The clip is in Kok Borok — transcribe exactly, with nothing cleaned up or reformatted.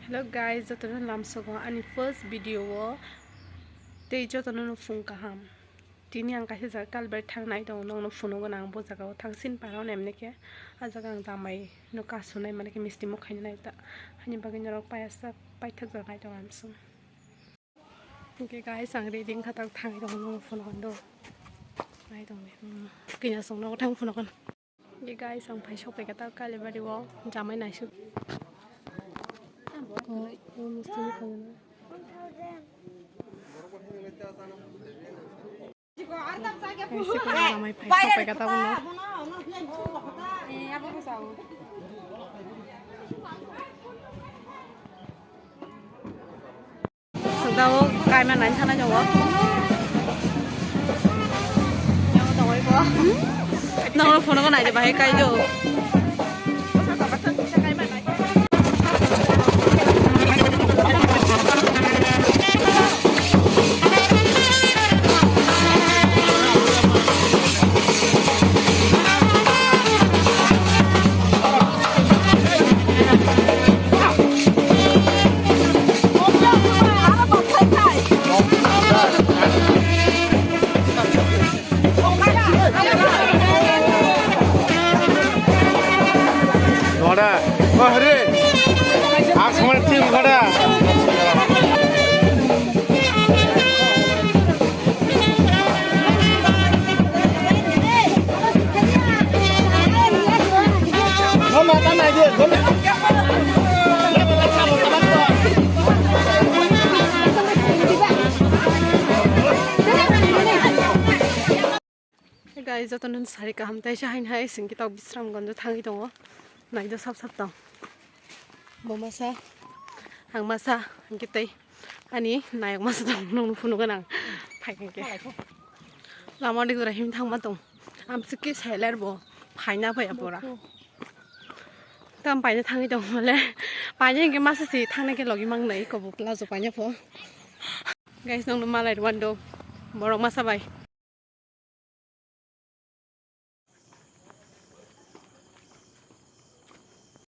Hello guys, jotono lamsogo ani first video o tei jotono no phung kaham. Tini ang kaisa jaga kalbai thang nai tongo, nongno phunugo ang bo jaga o thangsin para nemne khe. A jaga ang jamai no kasu nai mane khe misti muk khaina nai ta. Hani bagwi norok payasa paithak jaga nai tongo amsung. Hingke guys, ang ready wngkha tok thangwi tongo, nongno phone hwn do. Nai tong di. Hmm. Kina song nogo thang phone hwn. Hingke guys, ang phai sok paikha tok Kalibari o jamai naisuk. O, o misti ni khaina. Guys, siko jamai phai sok paikha tok no. Sengdao kaima nai sana jago. Nang phone ko nai bahai kai jo. Noda, oh, hore. Asmar team khada. Hey guys, jotono sari kaham taisa hain hai singki tok Bisramganj o thangwi tongo. Naido sap sap tong. Bo masa, ang masa, hingke tei ani nayok masa tong, nongno phunukgo nang. Phai hingke. Lama dik jora him thangma tong. Amsiki seller bo phaina phai apora. Tam paina thangwi tong mole. Paina hingke masa si thangna ke logi mang nai kobo plazo paina pho. Guys, nongno malai rwando. Borok masa bai.